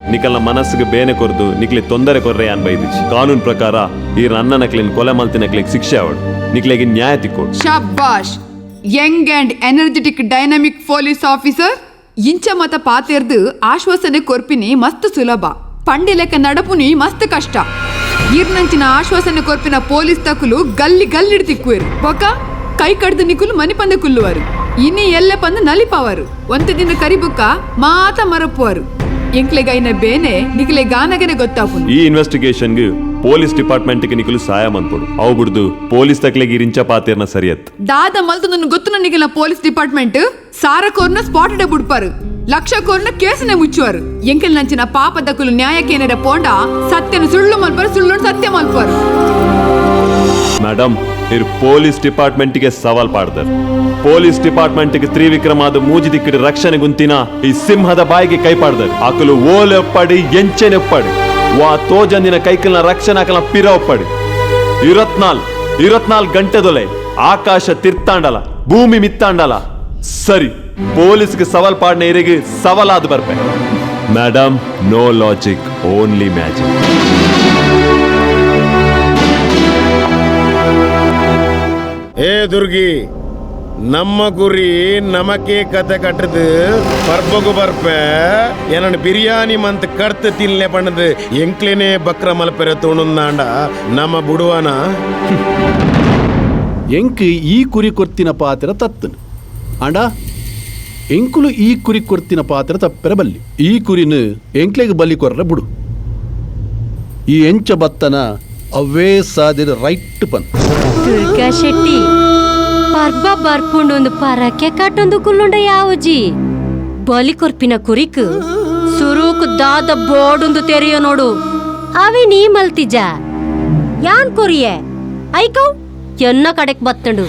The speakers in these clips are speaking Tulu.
ನಿಕಲ್ನ ಮನಸ್ಸಿಗೆ ಬೇನೆ ಕೊರ್ದು ನಿಕ್ಲೆ ತೊಂದರೆ ಕೊರ್ರೆ ಅನ್ ಬೈದಿಚ್ಚಿ. ಕಾನೂನು ಪ್ರಕಾರ ಈ ರನ್ನನಕ್ಲಿನ್ ಕೊಲೆ ಮಲ್ತಿನಕ್ಲಿಗೆ ಶಿಕ್ಷೆ ಅವಳು, ನಿಕ್ಲೆಗೆ ನ್ಯಾಯ ತಿಕ್ಕೋಡು. ಶಾಬಾಷ್, young and energetic dynamic police officer. ಇಂಚ ಮತ ಪಾತೆರ್ದು ಆಶ್ವಾಸನೆ ಕೊರ್ಪಿನಿ ಮಸ್ತ್ ಸುಲಭ, ಪಂಡಿಲೆಕ್ಕ ನಡಪುನಿ ಮಸ್ತ್ ಕಷ್ಟ. ಈರ್ನಂಚಿನ ಆಶ್ವಾಸನೆ ಕೊರ್ಪಿನ ಪೊಲೀಸ್ ತಕುಲು ಗಲ್ಲಿ ಗಲ್ಲಿಡ್ ತಿಕ್ಕುವೆರು, ಬೊಕ ಕೈ ಕಡ್ದು ನಿಕುಲು ಮನಿಪಂದ ಕುಲ್ಲುವರು, ಇನಿ ಎಲ್ಲ ಪಂದು ನಲಿಪವರು, ಒಂತ ದಿನ ಕರಿಬುಕ್ಕ ಮಾತ ಮರಪುವರು. ಎಂಕ್ಲೆಗೈನ ಬೇನೆ ನಿಕ್ಲೆ ಗಾನಗನೆ ಗೊತ್ತಾಪುನು. ಈ ಇನ್ವೆಸ್ಟಿಗೇಷನ್ಗೆ ಪೊಲೀಸ್ ಡಿಪಾರ್ಟ್ಮೆಂಟ್ಗೆ ನಿಕಲು ಸಹಾಯ ಮನ್ಪೊಡು. ಅವು ಬಿಡ್ದು ಪೊಲೀಸ್ ತಕ್ಲೆಗೆ ಇಂಚ ಪಾತೇರ್ನ ಸರಿಯತ್. ದಾದ ಮಲ್ತು ನನ್ನ ಗೊತ್ತು ನನಗೆಲ್ಲ ಪೊಲೀಸ್ ಡಿಪಾರ್ಟ್ಮೆಂಟ್ ಸಾರ ಕೋರ್ನ ಸ್ಪಾಟ್ ಬುಡ್ಪಾರು, ಲಕ್ಷ ಕೋರ್ನ ಕೇಸನೆ ಮುಚ್ಚುವರು. ಎಂಕಲ್ ನಂಚಿನ ಪಾಪದಕುಲು ನ್ಯಾಯಕ್ಕೇನರ ಪೋಂಡ ಸತ್ಯನ ಸುಳ್ಳು ಮಲ್ಪರು, ಸುಳ್ಳು ಸತ್ಯ ಮಲ್ಪರು. ಮೇಡಮ್, ಇರ್ ಪೊಲೀಸ್ ಡಿಪಾರ್ಟ್ಮೆಂಟ್ಗೆ ಸವಾಲ್ ಪಾಡ್ದಾರೆ. ಪೊಲೀಸ್ ಡಿಪಾರ್ಟ್ಮೆಂಟ್ಗೆ ತ್ರಿವಿಕ್ರಮಾದ ಮೂಜಿ ದಿಕ್ಕಿಡ ರಕ್ಷಣೆ ಗುಂತಿನ ಈ ಸಿಂಹದ ಬಾಯಿಗೆ ಕೈ ಪಾಡ್ದಾರೆ. ಆಕಲು ಓಲೆಪ್ಪಾಡಿ ಎಂಚೆನೆಪ್ಪಾಡಿ ವಾ ತೋಜಂದಿನ ಕೈಕಲ್ನ ರಕ್ಷಣೆ ಆಕಲ ಪಿರ ಒಪ್ಪಾಡಿ. 24 ಗಂಟೆದೊಲೆ ಆಕಾಶ ತಿರ್ತಾಂಡಲ, ಭೂಮಿ ಮಿತ್ತಾಂಡಲ. ಸರಿ, ಪೊಲೀಸ್ಗೆ ಸವಾಲ್ ಪಾಡ್ನ ಇರಿಗೆ ಸವಾಲಾದ ಬರ್ಪೆ. Madam, no logic, only magic. ಏ ದುರ್ಗಿ, ನಮ್ಮ ಗುರಿ ನಮಕೆ ಕತೆ ಕಟ್ಟದು ಪರ್ಬಗು ಬರ್ಪೆ. ಏನನ್ನ ಬಿರಿಯಾನಿ ಮಂತ್ ಕರ್ತ ತಿನ್ಲೆ ಪಣ್ಣದು ಎಂಕ್ಲೇನೆ ಬಕ್ರ ಮಲ್ಪೆರೆ ತೋಣುಂದಾಂಡ ನಮ್ಮ ಬುಡುವನ. ಎಂಕ್ ಈ ಕುರಿ ಕೊರ್ತಿನ ಪಾತ್ರ ತತ್ತನು ಅಂಡ ಎಂಕುಲು ಈ ಕುರಿ ಕೊರ್ತಿನ ಪಾತ್ರ ತಪ್ಪೆರ ಬಲ್ಲಿ. ಈ ಕುರಿನ ಎಂಕ್ಲೆಗ್ ಬಲಿ ಕೊರ್ರ ಬುಡು. ಈ ಎಂಚ ಬತ್ತನ ಅವೇ ಸಾದಿರ ರೈಟ್ ಪನ್. ದುರ್ಗಾ ಶೆಟ್ಟಿ ಪರ್ಬ ಬರ್ಪುಂಡು ಒಂದು ಪರಕೆ ಕಟ್ಟೊಂದು ಕುಲ್ಲುಂಡ ಯಾವಜಿ ಬಲಿ ಕೊರ್ಪಿನ ಕುರಿಕ್ ಸುರುಕು ದಾದ ಬೋರ್ಡುಂದು ತೆರೆಯೋ ನೋಡು. ಅವೇ ನೀ ಮಲ್ತಿಜ ಯಾನ್ ಕೊರಿಯೆ ಐಕೌ ಎನ್ನ ಕಡೆಕ್ ಬತ್ತಂಡು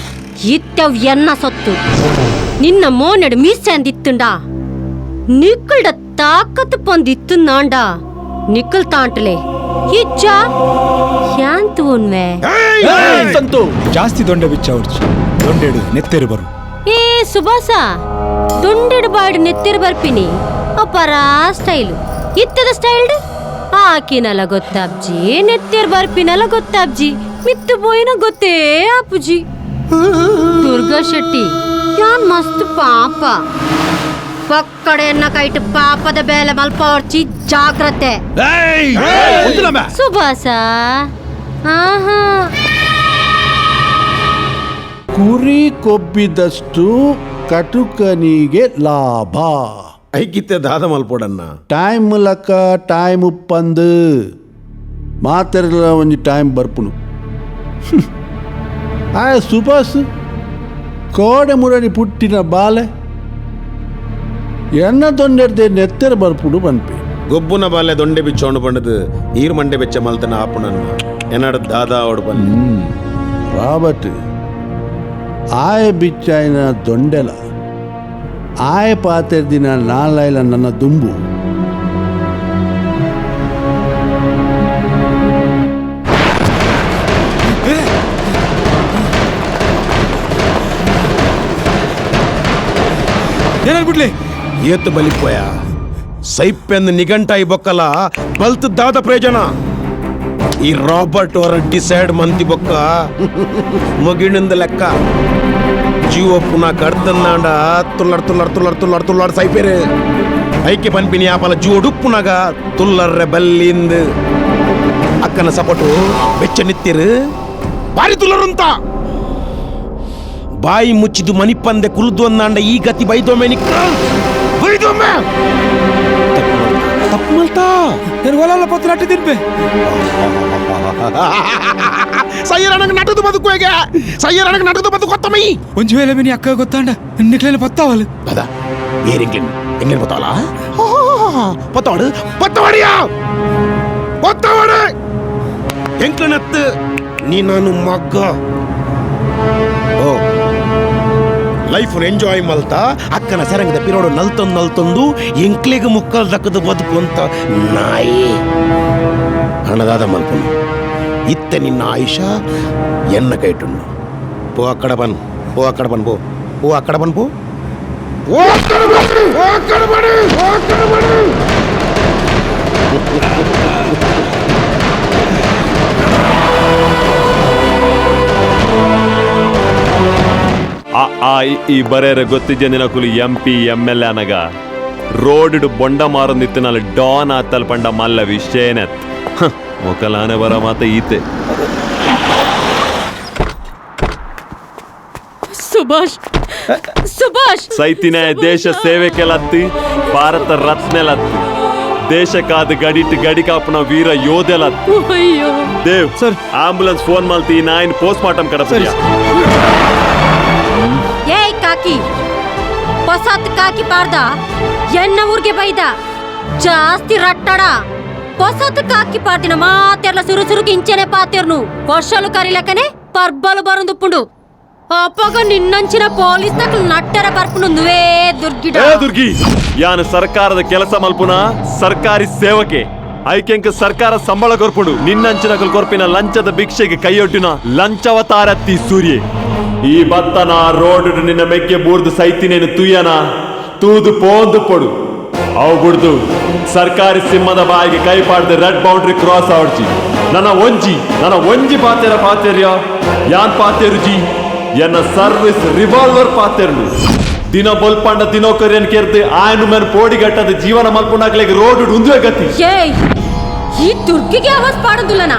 ಇತ್ತವ್ ಎನ್ನ ಸೊತ್ತು ನಿನ್ನ ಮೋನೆಡು ಮೀಸಂದಿತ್ತುಂಡ ನಿಕ್ಕಲ್ಡ ತಾಕತ್ತು ಪಂದಿತ್ತುಂದಾಂಡ ನಿಕ್ಕಲ್ ತಾಂಟಲೆ ಇಚ್ಚ ಯಾಂತು ಉನ್ವೆ. ಸಂತು ಜಾಸ್ತಿ ದೊಂಡೆ ಬಿಚ್ಚ ಅವ್ರ್ಚಿ ದೊಂಡೆಡು ನೆತ್ತೆರು ಬರು. ಏ ಸುಭಾಸ, ದುಂಡೆಡು ಬಾಯ್ಡು ನೆತ್ತಿರು ಬರ್ಪಿನಿ ಅಪರಾ ಸ್ಟೈಲು ಇತ್ತದ ಸ್ಟೈಲ್ಡ್ ಆಕಿನಲ್ಲ ಗೊತ್ತಾಬ್ಜಿ, ನೆತ್ತಿರ್ ಬರ್ಪಿನಲ್ಲ ಗೊತ್ತಾಬ್ಜಿ, ಮಿತ್ತು ಬೋಯಿನ ಗೊತ್ತೇ ಆಪುಜಿ. ದುರ್ಗಾ ಶೆಟ್ಟಿ ಯಾನ್ ಮಸ್ತ್ ಪಾಪ ಪಕ್ಕಡೆಯನ್ನ ಕೈಟು ಪಾಪದ ಬೇಲೆ ಮಲ್ಪವರ್ಚಿ ಜಾಗ್ರತೆ. ಸುಭಾಸ ಆಹಾ. ಕುರಿ ಕೊಬ್ಬಿದಷ್ಟು ಕಟುಕನಿಗೆ ಲಾಭ. ಐಕಿತ್ತೆ ದಾದ ಮಲ್ಪೋಡನ್ನ. ಟೈಮ್ ಲಕ್ಕ ಟೈಮ್ ಉಪ್ಪಂದು ಮಾತೆರ್ಲ ಒಂಜಿ ಟೈಮ್ ಬರ್ಪುನು. ಆ ಸುಭಾಸ್ ಕೋಡೆ ಮುರಡಿ ಪುಟ್ಟಿನ ಬಾಲೆ ಎನ್ನ ದೊಂಡೆರ್ದೆ ನೆತ್ತೆರ ಬರ್ಪುಡು ಪನ್ಪೆ. ಗೊಬ್ಬುನ ಬಾಲೆ ದೊಂಡೆ ಬಿಚ್ಚೋಂಡು ಪಂಡದು ಈರ್ ಮಂಡೆ ಬೆಚ್ಚ ಮಲ್ತನ ಆಪುನನ್ನ ಎನ್ನಡ ದಾದಾ ಅವಡು ಬನ್ನಿ. ರಾಬರ್ಟ್ ಆಯ ಬಿಚ್ಚಾಯಿನ ದೊಂಡೆಲ ಆಯ ಪಾತೆರ್ದಿನ ನಾಲೈಲ ನನ್ನ ದುಂಬು. ಏನಾಗ್ಬಿಡ್ಲಿ ಏತು ಬಲಿಪೋಯ ಸೈಪೆಂದು ನಿಘಂಟಾಯಿ ಬೊಕ್ಕಲ ಬಲ್ತ್ ದಾದ ಪ್ರಯೋಜನ. ಈ ರಾಬರ್ಟ್ ಅವರ ಡಿಸೈಡ್ ಮಂತಿ ಬೊಕ್ಕ ಮುಗಿಣಿಂದ ಲೆಕ್ಕ ಜೀವ ಪುನಃ ಕಡ್ತಂದಾಂಡ ತುಲ್ಲರ್ ತುಲ್ಲರ್ ತುಲ್ಲರ್ ತುಲ್ಲರ್ ತುಲ್ಲರ್ ಸೈಪೇರು ಐಕೆ ಪನ್ಪಿನಿ ಆಪಲ ಜೋಡುಪ್ಪುನಗ ತುಲ್ಲರ್ರೆ ಬಲ್ಲಿಂದ ಅಕ್ಕನ ಸಪಟು ಬೆಚ್ಚ ನಿತ್ತಿರು ಬಾರಿ ತುಲ್ಲರುಂತ ಬಾಯಿ ಮುಚ್ಚಿದು ಮನಿಪಂದೆ ಕುಲ್ದು ಅಂದಾಂಡ ಈ ಗತಿ ಬೈದೊಮ್ಮೆ ನಿಕ್ಕ ಬೈದೊಮ್ಮೆ ತಪ್ಪು ಮಲ್ತಾ. నేను ಹೊಲ ಪತ್ರ ಅಟ್ಟಿ ತಿನ್ಪೆ. ಸಯ್ಯರನಗ ನಟದು ಬದುಕುವೆಗೆ ಸಯ್ಯರನಗ ನಟದು ಬದುಕೊತ್ತಮೈ. ಒಂಜಿ ವೇಳೆ ಮಿನಿ ಅಕ್ಕ ಗೊತ್ತಾಂಡ ನಿಕ್ಲೇನ ಪತ್ತಾವಲು. ಪದ ಏರಿಂಗ್ಲಿನ್ ಎಂಗ್ಲಿನ್ ಪತ್ತಾವಲ ಪತ್ತವಾಡು ಪತ್ತವಾಡಿಯಾ ಪತ್ತವಾಡು ಎಂಕ್ಲನತ್ತು ನೀ ನಾನು ಮಗ್ಗ. ಓ ಲೈಫ್ ಎಂಜಾಯ್ ಮಲ್ತ ಅಕ್ಕನ ಸೆರಂಗದ ಪಿರೋಡು ನಲ್ತೊಂದು ನಲ್ತೊಂದು ಎಂಕ್ಲೆಗ್ ಮುಕ್ಕಲ್ ದಕ್ಕದು ಬದುಕು ಅಂತ ನಾಯಿ ಹಣದಾದ ಮಲ್ಪನು. ಇತ್ತೆ ನಿನ್ನ ಆಯುಷ ಎನ್ನ ಕೈಟುಂಡು. ಪೋ ಅಕ್ಕಡ ಬನ್, ಪೋ ಅಕ್ಕಡ ಬನ್, ಪೋ ಪೋ ಅಕ್ಕಡ ಬನ್, ಪೋ ಪೋ ಅಕ್ಕಡ ಬನ್, ಪೋ ಅಕ್ಕಡ ಬನ್, ಪೋ ಅಕ್ಕಡ ಬನ್. ಆ ಈ ಬರೇರ ಗೊತ್ತಿಜ್ಜಂದಿನಕುಲು M P M L A ಅನಗ ರೋಡ್ ಬೊಂಡ ಮಾರೊಂದಿತ್ತಿನಲ್ಲಿ ಡಾನ್ ಆತಲ್ ಪಂಡ ಮಲ್ಲ ವಿಷಯನತ್ ಮೊಕಲಾನೆ ಬರ ಮಾತ ಈತೆ. ಸುಭಾಷ್ ಸುಭಾಷ್ ಸೈತಿನ ದೇಶ ಸೇವೆಕೆಲತ್ತಿ ಭಾರತ ರತ್ನೆಲತ್ತಿ ದೇಶಕ್ಕಾದ ಗಡಿಟ್ ಗಡಿ ಕಾಪುನ ವೀರ ಯೋಧೆಲತ್ತಿ. ಅಯ್ಯೋ ದೇವ್ sir ambulance phone ಮಾಡ್ತಿ nine post mortem ಕಡಪಡಿಯ. ಏಯ್ ಕಾಕಿ ಹೊಸತ್ ಕಾಕಿ ಪಾರ್ದ ಎನ್ನ ಊರಿಗೆ ಬೈದ ಜಾಸ್ತಿ ರಟ್ಟಡ ಹೊಸತ್ ಕಾಕಿ ಪಾರ್ದಿನ ಮಾತೆರ್ಲ ಸುರು ಸುರುకి ಇಂಚನೆ ಪಾತೆರ್ನು ವರ್ಷಲು ಕರಿಲಕನೆ ಪರ್ಬಲು ಬರುಂದುಪ್ಪುಂಡು ಅಪ್ಪಗ ನಿನ್ನಂಚಿನ ಪೊಲೀಸ್ ತಕ್ಲು ನಟ್ಟರ ಬರ್ಪುಂಡು ನುವೇ ದುರ್ಗಿಡ. ಏ ದುರ್ಗಿ ಯಾನು ಸರ್ಕಾರದ ಕೆಲಸ ಮಲ್ಪುನ ಸರ್ಕಾರಿ ಸೇವಕೆ ಐಕೆಂಕ ಸರ್ಕಾರ ಸಂಬಳ ಕೊರ್ಪುಂಡು ನಿನ್ನಂಚಿನ ಕೊರ್ಪಿನ ಲಂಚದ ಭಿಕ್ಷೆಗೆ ಕೈಯೊಡ್ಡಿನ ಲಂಚವತಾರತ್ತಿ ಸೂರ್ಯೆ. ಈ ಬತ್ತನ ರೋಡ್ ನಿನ್ನ ಮೆಕ್ಕೆ ಬೂರ್ದು ಸೈತಿನೇನು ತುಯ್ಯನ ತೂದು ಪೋಂದು ಪೊಡು ಅವು ಬುಡ್ದು ಸರ್ಕಾರಿ ಸಿಂಹದ ಬಾಯಿಗೆ ಕೈ ಪಾಡ್ದು red boundary cross ಆವಡ್ಚಿ. ನನ್ನ ಒಂಜಿ ಪಾತೆರ ಪಾತೆರ್ಯ ಯಾನ್ ಪಾತೆರುಜಿ ಎನ್ನ ಸರ್ವಿಸ್ ರಿವಾಲ್ವರ್ ಪಾತೆರ್ನು ದಿನ ಬೊಲ್ಪಂಡ ದಿನೋಕರ್ಯನ್ ಕೆರ್ದು ಆಯನು ಮೇನ್ ಪೋಡಿಗಟ್ಟದ ಜೀವನ ಮಲ್ಪುನಾಗ್ಲಿಗೆ ರೋಡ್ ಉಂದುವೆ ಗತಿ. ಏಯ್ ಈ ದುರ್ಗಿಗೆ ಆವಾಜ್ ಪಾಡೋದಿಲ್ಲನಾ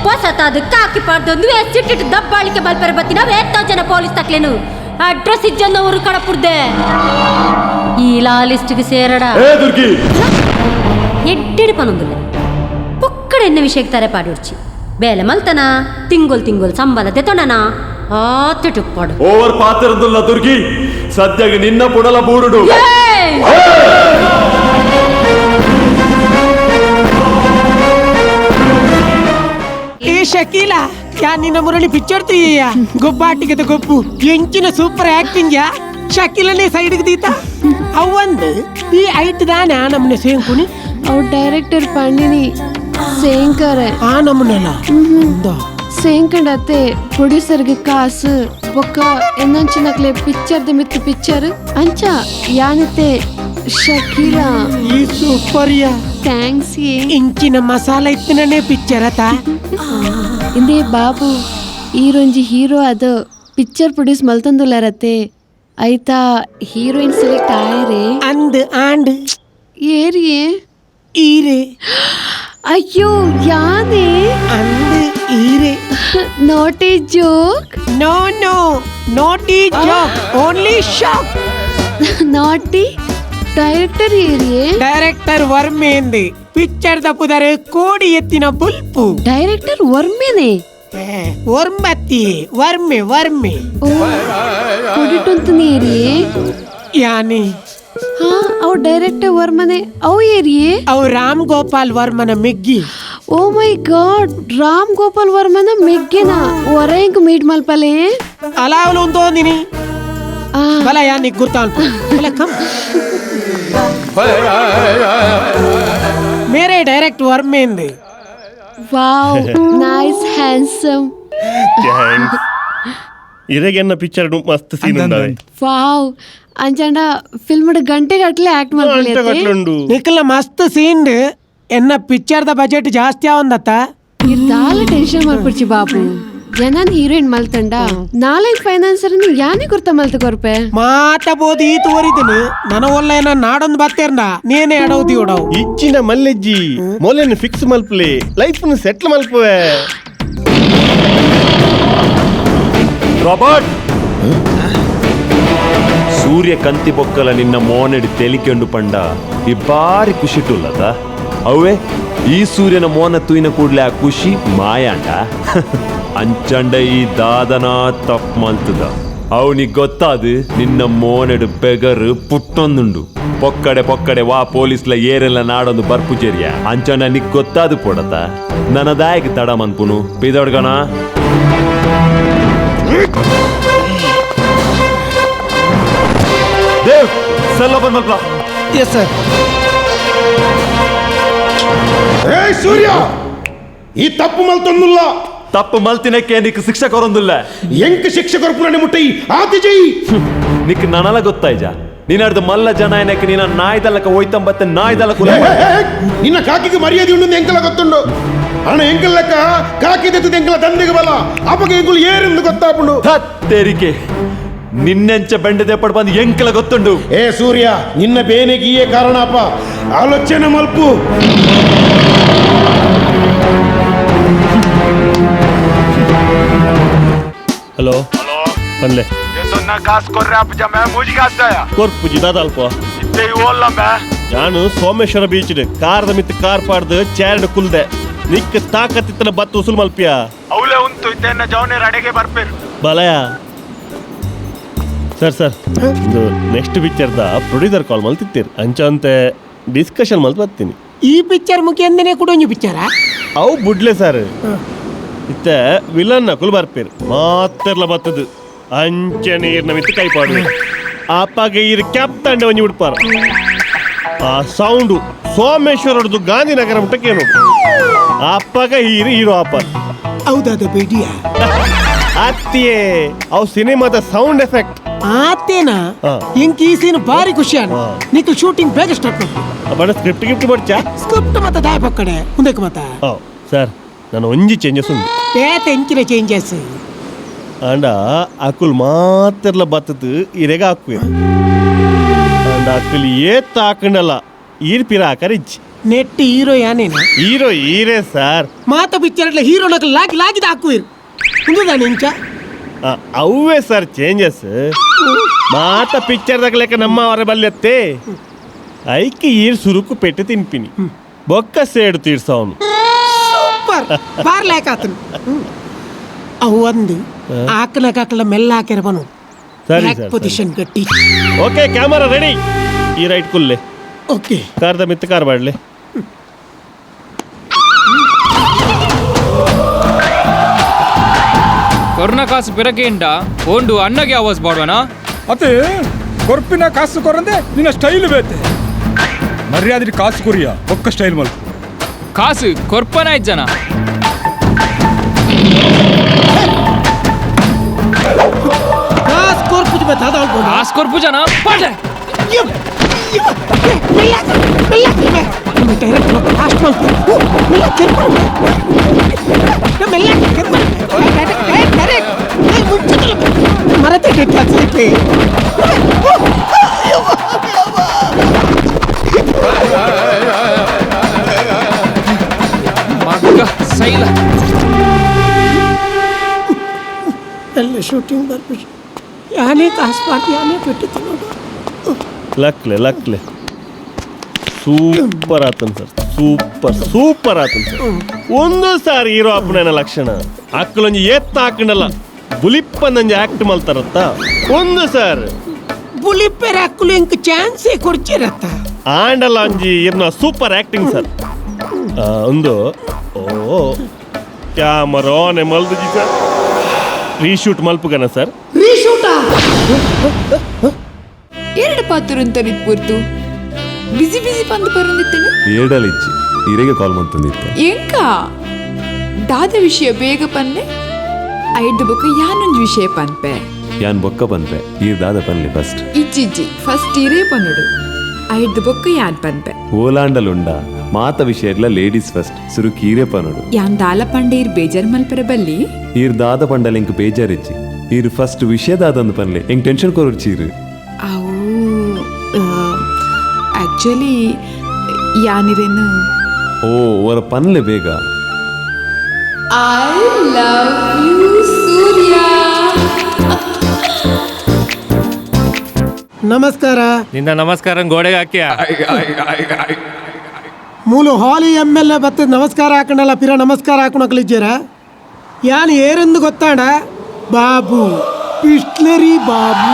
ಹೊಸತಾದ ಕಾಕಿ ಪಾಡ್ದೊಂದು ಸಿಟ್ಟಿಟ್ಟು ದಬ್ಬಾಳಿಕೆ ಬಲ್ಪೆರ ಬತ್ತಿನ ಎತ್ತೋ ಜನ ಪೊಲೀಸ್ ತಕ್ಲೇನು ಅಡ್ರೆಸ್ ಇಜ್ಜನ್ನ ಊರು ಕಡಪುಡ್ದೆ ಈ ಲಾ ಲಿಸ್ಟ್ಗೆ ಸೇರಡ. ಏ ದುರ್ಗಿ ಎಡ್ಡೆಡು ಪನೊಂದುಲ್ಲ ಪೊಕ್ಕಡೆ ಎನ್ನ ವಿಷಯಕ್ಕೆ ತಾರೆ ಪಾಡುಡ್ಚಿ ಬೇಲೆ ಮಲ್ತನ ತಿಂಗೋಲ್ ತಿಂಗೋಲ್ ಸಂಬಳ ದೆತೊಣನ ಆತುಟುಪ್ಪಡು ಓವರ್ ಪಾತ್ರದುಲ್ಲ ದುರ್ಗಿ ಸದ್ಯಗೆ ನಿನ್ನ ಪುಡಲ ಬೂರುಡು. ಏ ಶಕೀಲಾ ಯಾ ನಿನ್ನ ಮುರಳಿ ಪಿಕ್ಚರ್ ತೀಯ ಗೊಬ್ಬಾಟಿಗೆದ ಗೊಬ್ಬು ಎಂಚಿನ ಸೂಪರ್ ಆಕ್ಟಿಂಗ್ ಯಾ ಶಕೀಲನೇ ಸೈಡ್ಗೆ ದೀತ ಅವಂದು ಈ ಐಟ್ ದಾನೆ ಆ ನಮ್ಮನೆ ಸೇಂಕುನಿ ಅವ್ರ ಡೈರೆಕ್ಟರ್ ಪಂಡಿನಿ ಸೇಂಕರ ಆ ನಮ್ಮನೆಲ್ಲ ಸೇಂಕಂಡತ್ತೆ ಪ್ರೊಡ್ಯೂಸರ್ಗೆ ಕಾಸು ಬೊಕ್ಕ ಎನ್ನಂಚಿನಕ್ಲೆ ಪಿಕ್ಚರ್ದ ಮಿತ್ತು ಪಿಕ್ಚರ್ ಅಂಚ ಯಾನತೆ ಶಕೀಲಾ ಈ ಸೂಪರ್ ಯಾ thanks ಯೇ ಇಂಚಿನ ಮಸಾಲ ಇತ್ತಿನೇ ಪಿಕ್ಚರ್ ಅತ ಇಂದೇ ಬಾಬು ಈರೊಂಜಿ ಹೀರೋ ಅದು ಪಿಕ್ಚರ್ ಪ್ರೊಡ್ಯೂಸ್ ಮಲ್ತಂದುಲ್ಲರತ್ತೆ ಐತಾ ಹೀರೋಯಿನ್ ಸೆಲೆಕ್ಟ್ ಆಯರೆ ಅಂದ್ ಆಂಡ್ ಏರಿಯೇ ಈರೆ ಅಯ್ಯೋ ಯಾನೇ ಅಂದ್ ಈರೆ not a joke. No no not a joke only shock. Naughty director ಏರಿಯೇ director ವರ್ಮೇಂದ್ picture ತಪ್ಪುದರೆ ಕೋಡಿ ಎತ್ತಿನ ಬುಲ್ಪು ಡೈರೆಕ್ಟರ್ ವರ್ಮೇನೆ ವರ್ಮತ್ತಿ ವರ್ಮೆ ವರ್ಮೆ ಓ ಕೊಡಿಟುಂತನೇರಿಯೇ ಯಾನಿ ಹಾ ಅವ್ ಡೈರೆಕ್ಟರ್ ವರ್ಮನೆ ಅವು ಏರಿಯೇ ಅವು ರಾಮ್ ಗೋಪಾಲ್ ವರ್ಮನ ಮೆಗ್ಗಿ. ಓ ಮೈ ಗಾಡ್ ರಾಮ್ ಗೋಪಾಲ್ ವರ್ಮನ ಮೆಗ್ಗೆನ ಹೊರ ಮೀಟ್ ಮಲ್ಪಲೆ ಅಲಾವಲು ಉಂದೋಂದಿನಿ ಬಲ ಯಾನಿ ಗುರ್ತಾನ್ ಬಲ ಕಮ್ ಮೇರೆ ಡೈರೆಕ್ಟ್ ವರ್ಮೇಂದ್. Wow nice handsome. Thanks. ಇರೆಗೆನ್ನ picture ಮಸ್ತ್ ಸೀನ್ ಉಂಡವೆ. ವಾವ್ ಅಂಚಂಡ ಫಿಲ್ಮ್ ಗಂಟೆ ಗಟ್ಟಲೆ ಆಕ್ಟ್ ಮಾಡ್ಕೊಳ್ಳಿ. ನಿಖಲ ಮಸ್ತ್ ಸೀನ್ ಎನ್ನ picture the budget ಜಾಸ್ತಿ ಆವಂದತ್ತ. ಇರ್ದಾಲ ಟೆನ್ಷನ್ ಮಾಡ್ಕೊಡ್ಚಿ ಬಾಬು ಜನನ್ ಹೀರೋಯಿನ್ ಮಲ್ತಂಡ ನಾಳೆ ಫೈನಾನ್ಸರ್ ಯಾನೇ ಗುರ್ತ ಮಲ್ತ ಕೊರ್ಪೆ ಮಾತ ಬೋದು ಈ ತೋರಿದನು ನನ ಒಲ್ಲ ಏನ ನಾಡೊಂದು ಬತ್ತೇರ್ನ ನೀನೇ ಅಡೌದಿ ಉಡವು ಇಚ್ಚಿನ ಮಲ್ಲೆಜ್ಜಿ ಮೊಲೆನ್ ಫಿಕ್ಸ್ ಮಲ್ಪಲೆ ಲೈಫ್ ನು ಸೆಟ್ಲ್ ಮಲ್ಪುವೆ. ರಾಬರ್ಟ್ ಸೂರ್ಯ ಕಂತಿ ಬೊಕ್ಕಲ ನಿನ್ನ ಮೋನೆಡಿ ತೆಲಿಕೆಂಡು ಪಂಡ ಈ ಬಾರಿ ಖುಷಿಟುಲ್ಲದ ಅವೇ ಈ ಸೂರ್ಯನ ಮೋನ ತೂಯಿನ ಕೂಡ್ಲೆ ಆ ಖುಷಿ ಮಾಯಾಂಡ ಅಂಚಂಡ ಈ ದಾದನ ತಪ್ಪು ಮಲ್ತದ ಅವನಿಗೆ ಗೊತ್ತಾದು ನಿನ್ನ ಮೋನೆಡು ಬೆಗರು ಪುಟ್ಟೊಂದುಂಡು ಪೊಕ್ಕಡೆ ಪೊಕ್ಕಡೆ ವಾ ಪೊಲೀಸ್ಲ ಏರೆಲ್ಲ ನಾಡೊಂದು ಬರ್ಪುಜೇರಿಯ ಅಂಚಂಡ ನಿಕ್ ಗೊತ್ತಾದು ಪೊಡತ ನನದಾಯಕ ತಡ ಮನ್ಪುನು ಪಿದೊಡ್ಗಣ. ದೇವ್ ಸೆಲ್ ಓಪನ್ ಮಲ್ಪ. Yes sir. ಏಯ್ ಸೂರ್ಯ ಈ ತಪ್ಪು ಮಲ್ತೊಂದುಲ್ಲ. ತಪ್ಪು ಮಲ್ತಿನಕ್ಕೆ ನಿಕ್ ಶಿಕ್ಷೆ ಕೊರೊಂದುಲ್ಲ. ಎಂಕ್ ಶಿಕ್ಷೆ ಕೊರ್ಪುನ ಮುಟ್ಟೈ ಆತಿ ಜೈ ನಿಕ್ ನನಲ ಗೊತ್ತಾಯ್ಜ ನೀನಾಡ್ದು ಮಲ್ಲ ಜನ ಏನಕ್ಕೆ ನೀನ ನಾಯ್ದಲ್ಲಕ ಹೋಯ್ತಂಬತ್ತೆ ನಾಯ್ದಲ್ಲಕ ನಿನ್ನ ಕಾಕಿಗೆ ಮರ್ಯಾದೆ ಉಂಡು ಎಂಕಲ ಗೊತ್ತುಂಡು ಅಣ್ಣ ಎಂಕಲ್ ಲೆಕ್ಕ ಕಾಕಿ ದೆತ್ತದ ಎಂಕಲ ತಂದೆಗೆ ಬಲ ಅಪಗ ಎಂಕುಲು ಏರೆಂದು ಗೊತ್ತಾಪುಂಡು. ತೆರಿಕೆ ನಿನ್ನೆಂಚ ಬೆಂಡದೆ ಪಡ್ ಬಂದು ಎಂಕಲ ಗೊತ್ತುಂಡು. ಏ ಸೂರ್ಯ, ನಿನ್ನ ಬೇನೆಗಿಯೇ ಕಾರಣಪ್ಪ. ಆಲೋಚನೆ ಮಲ್ಪು. ಹಲೋ ಪನ್ಲೆ ಕೊರ್ಪುಜಿ ದಾದಾಲ್ಪ. ನಾನು ಸೋಮೇಶ್ವರ ಬೀಚ್ ಕಾರದ ಮಿತ್ ಕಾರ್ ಪಾಡ್ದು ಚೇರ್ಡ್ ಕುಲ್ದೆ ನಿಕ್ ತಾಕತ್ತಿತ್ತನ ಬತ್ತು ಉಸುಲು ಮಲ್ಪಿಯ ಅವಲೇ ಉಂಟು ಇದ್ದೇನ ಜವನೇರ್ ಅಡೆಗೆ ಬರ್ಪೇರು ಬಲಯ. ಸರ್ ಸರ್ ಇದು ನೆಕ್ಸ್ಟ್ ಪಿಕ್ಚರ್ದ ಪ್ರೊಡ್ಯೂಸರ್ ಕಾಲ್ ಮಲ್ತಿತ್ತೀರಿ ಅಂಚಂತೆ ಡಿಸ್ಕಷನ್ ಮಲ್ತು ಬರ್ತೀನಿ. ಈ ಪಿಕ್ಚರ್ ಮುಖ್ಯಂದನೆ ಕುಡೊಂಜಿ ಪಿಕ್ಚರ ಅವು ಬುಡ್ಲೆ ಸರ್. ಇತ್ತೆ ವಿಲನ್ ನಕುಲ್ ಬರ್ಪೇರು ಮಾತೆರ್ಲ ಬತ್ತದು ಅಂಚೆ ನೀರ್ನ ಮಿತ್ತು ಕೈ ಪಾಡು ಆಪಾಗ ಈರು ಕ್ಯಾಪ್ ತಂಡೆ ಒಂಜಿ ಬಿಡ್ಪಾರ. ಆ ಸೌಂಡು ಸೋಮೇಶ್ವರದ್ದು ಗಾಂಧಿನಗರ ಮುಟ್ಟಕ್ಕೇನು ಅಪ್ಪಗ ಹೀರು ಹೀರೋ ಅಪ್ಪ. ಹೌದಾದ ಬೇಡಿಯ ಅತ್ತಿಯೇ ಅವು ಸಿನಿಮಾದ ಸೌಂಡ್ ಎಫೆಕ್ಟ್ ಆತೇನಾ. ಇಂಕ ಈ ಸೀನ್ ಭಾರಿ ಖುಷಿ ಅಣ್ಣ. ನಿಕ್ ಶೂಟಿಂಗ್ ಬೇಗ ಸ್ಟಾರ್ಟ್ ಮಾಡು. ಸ್ಕ್ರಿಪ್ಟ್ ಗಿಫ್ಟ್ ಬರ್ಚಾ ಸ್ಕ್ರಿಪ್ಟ್ ಮತ್ತ ದಾಯ ಪಕ್ಕಡೆ ಮುಂದಕ್ಕೆ ಮತ್ತ. ಸರ್ ನಾನು ಒಂಜಿ ಚೇಂಜಸ್ ಉಂಟು ಪೇತ ಎಂಚಿನ ಚೇಂಜಸ್ ಅಂಡ ಅಕುಲ್ ಮಾತ್ರಲ ಬತ್ತದು ಇರೆಗ ಹಾಕುವೆ ಅಂಡ ಅಕುಲ್ ಏತ್ ಹಾಕೊಂಡಲ್ಲ ಈರ್ ಪಿರ ಹಾಕರ್ ಇಜ್ಜಿ ನೆಟ್ ಹೀರೋ ಯಾನೇನ ಹೀರೋ ಹೀರೇ ಸರ್. ಮಾತ ಪಿಕ್ಚರ್ ಹೀರೋ ನಕಲ್ ಲಾಗಿ ಲಾಗಿದ ಹಾಕುವಿರು ಮುಂದುದಾನೆ ಇಂಚ ಅವೇ ಸರ್ ಚೇಂಜಸ್. ಮಾತ ಪಿಕ್ಚರ್ ಲೆಕ್ಕ ನಮ್ಮ ಅವರ ಬಲ್ಯತ್ತೆ ಐಕಿ ಈರ್ ಸುರುಕು ಪೆಟ್ಟು ತಿನ್ಪಿನಿ ಬೊಕ್ಕ ಸೇಡು ತೀರ್ಸವನು ಸೂಪರ್ ಬಾರ್ ಲಾಕ್ ಆತನು. ಅವು ಒಂದು ಆಕಲ ಕಾಕಲ ಮೆಲ್ಲ ಹಾಕಿರ ಬನು ಸರಿ ಪೊಸಿಷನ್ ಗಟ್ಟಿ. Okay camera ready. ಈ ರೈಟ್ ಕುಲ್ಲೆ ಓಕೆ ಕಾರ್ದ ಮಿತ್ತು ಕಾರ್ ಬಾಡ್ಲೆ. ಕೊರ್ನ ಕಾಸು ಪಿರಕೇಂಡ ಓಂಡು ಅಣ್ಣಗೆ ಆವಾಜ್ ಬಾಡ್ವನ ಅತ್ತೆ ಕೊರ್ಪಿನ ಕಾಸು ಕೊರಂದೆ ನಿನ್ನ ಸ್ಟೈಲ್ ಬೇತೆ ಮರ್ಯಾದೆ ಕಾಸು ಕುರಿಯ ಒಕ್ಕ ಸ್ಟೈಲ್ ಮಲ್ಪು ಕಾಸು ಕೊರ್ಪನ ಜನ ಕಾಸು ಕೊರ್ಪು ಕಾಸು ಕೊರ್ಪು ಜನ ಪಾಡ್ಲೆ. ಮಗ್ಗ ಸೈಲ ಎಲ್ಲ ಶೂಟಿಂಗ್ ಬರ್ಬೇಕು. ಯಾನೇ ಕಾಸು ಪಾರ್ಟಿ ಯಾನೇ ಪೆಟ್ಟು ತಿನ್ನೋದು. ಲಕ್ಲೆ ಲಕ್ಲೆ ಸೂಪರ್ ಆತನ್ sir, super super ಆತನ್ ಸರ್. ಒಂದು ಸಾರಿ ಹೀರೋ ಅಪ್ಪನ ಲಕ್ಷಣ ಅಕ್ಕಲೊಂಜಿ ಏತ್ತ ಹಾಕೊಂಡಲ್ಲ ಬುಲಿಪ್ಪನಂಜಿ ಆಕ್ಟ್ ಮಲ್ತಾರತ್ತ ಒಂದು ಸರ್ ಬುಲಿಪ್ಪೆರ ಅಕ್ಕಲು ಇಂಕ್ ಚಾನ್ಸೇ ಕೊಡ್ಚಿರತ್ತ ಆಂಡಲ್ಲ ಅಂಜಿ ಇರ್ನ super acting sir. ಒಂದು ಓ ಕ್ಯಾಮರಾ ಆನ್ ಮಲ್ದುಜಿ ಸರ್. ರೀಶೂಟ್ ಮಲ್ಪುಗನ ಸರ್. ರೀಶೂಟಾ ಎರಡು ಪಾತ್ರ ಪೂರ್ತು ಬಿಸಿ ಬಿಸಿ ಬಂದು ಬರಂದಿತ್ತೇನೆ ಏಡಲಿಚ್ಚಿ ಇರೆಗೆ ಕಾಲ್ ಮಂತಂದಿತ್ತೆ ಎಂಕ ದಾದ ವಿಷಯ ಬೇಗ ಪನ್ನೆ ಐದು ಬೊಕ್ಕ ಯಾನೊಂದು ವಿಷಯ ಪನ್ಪೆ ಯಾನ್ ಬೊಕ್ಕ ಪನ್ಪೆ ಈ ದಾದ ಪನ್ಲೆ ಫಸ್ಟ್ ಇಜ್ಜಿಜ್ಜಿ ಫಸ್ಟ್ ಇರೇ ಪನ್ನುಡು ಐದು ಬೊಕ್ಕ ಯಾನ್ ಪನ್ಪೆ ಓಲಾಂಡಲುಂಡ ಮಾತ ವಿಷಯ ಇಲ್ಲ ಲೇಡೀಸ್ ಫಸ್ಟ್ ಸುರು ಕೀರೆ ಪನ್ನುಡು ಯಾನ್ ದಾಲ ಪಂಡೆ ಇರ್ ಬೇಜಾರ್ ಮಲ್ಪೆರ ಬಲ್ಲಿ ಈರ್ ದಾದ ಪಂಡಲ ಎಂಕ್ ಬೇಜಾರಿಜ್ಜಿ ಈರ್ ಫಸ್ಟ್ ವಿಷಯ ದಾದಂದು ಪನ್ಲೆ ಎಂಕ್ ಟೆನ್ಷನ್ ಕೊರೊಡ್ಚೀರು. ಅವು ಆಕ್ಚುಲಿ ಯಾನಿರೇನು ಓ ಅವರ ಪನ್ಲೆ ಬೇಗ. I love you ಸೂರ್ಯ. ನಮಸ್ಕಾರ. ನಿನ್ನ ನಮಸ್ಕಾರ ಗೋಡೆಗೆ ಹಾಕಿಯ ಮೂಲು ಹಾಲಿ M L A ಬತ್ತದ ನಮಸ್ಕಾರ ಹಾಕೊಂಡಲ್ಲ ಪಿರ ನಮಸ್ಕಾರ ಹಾಕೊಳಕ್ಲಿದ್ದೀರ ಯಾನ್ ಏರೆಂದು ಗೊತ್ತಾಡ ಬಾಬು ಪಿಸ್ಟ್ಲರಿ ಬಾಬು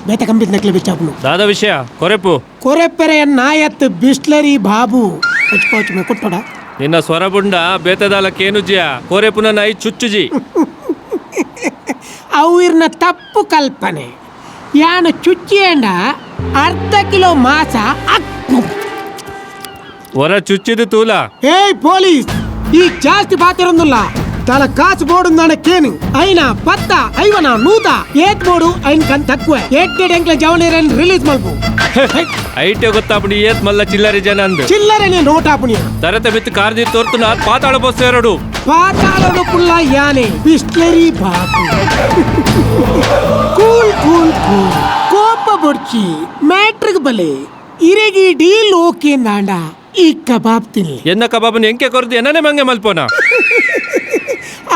ಬೇತ ಕಂಬಿದ್ ನಕ್ಲೆ ಬಿಚ್ಚಾಪನು ದಾದ ವಿಷಯ ಕೊರೆಪು ಕೊರೆಪೆರೆ ನಾಯತ್ ಬಿಸ್ಲರಿ ಬಾಬು ಪಚ್ ಮೇ ಕೊಟ್ಟೋಡ ನಿನ್ನ ಸ್ವರಬುಂಡ ಬೇತದಾಲಕ್ಕೇನುಜಿಯ ಕೊರೆಪುನ ನಾಯಿ ಚುಚ್ಚುಜಿ ಅವಿರ್ನ ತಪ್ಪು ಕಲ್ಪನೆ ಯಾನು ಚುಚ್ಚಿಯಂಡ ಅರ್ಧ ಕಿಲೋ ಮಾಸ ಹೊರ ಚುಚ್ಚಿದು ತೂಲ. ಏಯ್ ಪೊಲೀಸ್ ಈ ಜಾಸ್ತಿ ಪಾತಿರೊಂದಿಲ್ಲ ತಲ ಕಾಸು ಬೋಡು ನಾನ ಕೇನು ಐನಾ ಪತ್ತ ಐವನ ನೂತ ಏತ್ ಬೋಡು ಐನ್ ಕನ್ ತಕ್ಕುವೆ ಏಟ್ಟೆಡ್ ಎಂಕ್ಲ ಜವನೇರನ್ ರಿಲೀಸ್ ಮಲ್ಪು. ಐಟೆ ಗೊತ್ತಾಪುಣಿ ಏತ್ ಮಲ್ಲ ಚಿಲ್ಲರೆ ಜನ ಅಂದು ಚಿಲ್ಲರೆನೆ ನೋಟ್ ಆಪುಣಿಯ ತರತೆ ಬಿತ್ತು ಕಾರ್ದಿ ತೋರ್ತುನ ಪಾತಾಳ ಬಸ್ ಎರಡು ಪಾತಾಳಡು ಪುಲ್ಲ ಯಾನೆ Bisleri Bapu. Cool cool cool ಕೋಪ ಬೊಡ್ಚಿ ಮ್ಯಾಟ್ರಿಕ್ ಬಲೆ ಇರೆಗಿ ಡೀಲ್ ಓಕೆ ನಾಂಡ ಈ ಕಬಾಬ್ ತಿನ್ಲಿ. ಎನ್ನ ಕಬಾಬ್ನ ಎಂಕೆ ಕೊರ್ದು ಎನ್ನನೆ ಮಂಗೆ ಮಲ್ಪೋನ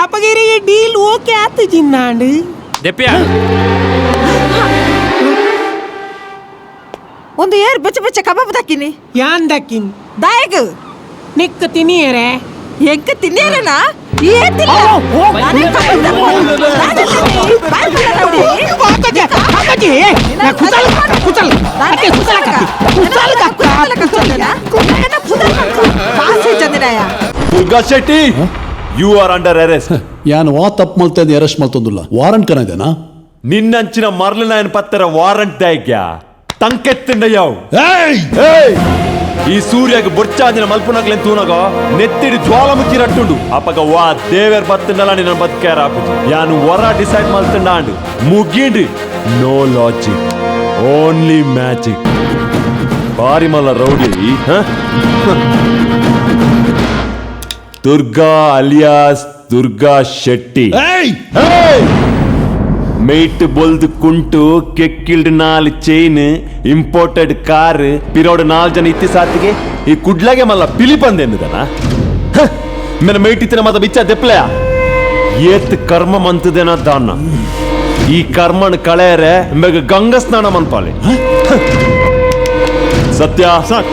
ಅಪಗಿರಿಗೆ ಡೀಲ್ ಓಕೆ ಆತು ಜಿನ್ನಾಂಡು ದೆಪ್ಪಿಯ ಒಂದು ಏರ್ ಬೆಚ್ಚ ಬೆಚ್ಚ ಕಬಾಬ್ ದಕ್ಕಿನಿ. ಯಾನ್ ದಕ್ಕಿನ್? ದಾಯಗ್ ನಿಕ್ಕ ತಿನ್ನಿಯರೆ. ಎಂಕ ತಿನ್ನಿಯರೆನಾ? ಏತಿಲ್ಲ ನಾನೇ ಕಬಾಬ್ Durga Shetty, you are under arrest. ಯಾನ್ ವಾ ತಪ್ಪು ಮಲ್ತೆ ಅರೆಸ್ಟ್ ಮಲ್ತೊಂದುಲ್ಲ ವಾರಂಟ್ ಕನದೇನಾ? ನಿನ್ನಂಚಿನ ಮರ್ಲನಾಯನ್ ಪತ್ತರ ವಾರಂಟ್ ದಾಯ್ಕ್ಯಾ ತಂಕೆತ್ತಿಂಡ ಯಾವ್. ಈ ಸೂರ್ಯಗೆ ಬೊರ್ಚಾಂದಿನ ಮಲ್ಪುನಗ್ಲೆನ್ ತೂನಗ ನೆತ್ತಿಡಿ ಜ್ವಾಲಾಮುಖಿ ರಟ್ಟುಂಡು ಅಪಗ ವಾ ದೇವೇರ್ ಬತ್ತಂಡಲ ನಿನ್ನ ಬದುಕ್ಯಾರ ಆಪುಜಿ. ಯಾನು ವರ ಡಿಸೈಡ್ ಮಲ್ತಂಡ ಅಂಡು ಮುಗಿಂಡು. No logic, only magic. ಬಾರಿಮಲ್ಲ rowdy Durga alias Durga Shetty. ಮೇಟ್ ಬೊಲ್ದು ಕುಂಟು ಕೆಕ್ಕಿಲ್ಡ್ 4 chain imported car ಪಿರೋಡ್ 4 ಜನ ಇತ್ತಿ ಸಾತಿಗೆ ಈ ಕುಡ್ಲಾಗೆ ಮಲ್ಲ ಪಿಲಿ ಪಂದೆನ್ನುದನ ಮೇನ ಮೇಟಿತ್ತಿನ ಮತ ಬಿಚ್ಚ ದೆಪ್ಲೆಯ ಏತ್ ಕರ್ಮ ಮಂತದೇನ ದಾನ. ಈ ಕರ್ಮನ್ ಕಳೆಯರೆ ಮೆಗ ಗಂಗಾ ಸ್ನಾನ ಮನ್ಪಾಲೆ. ಸತ್ಯ ಸರ್,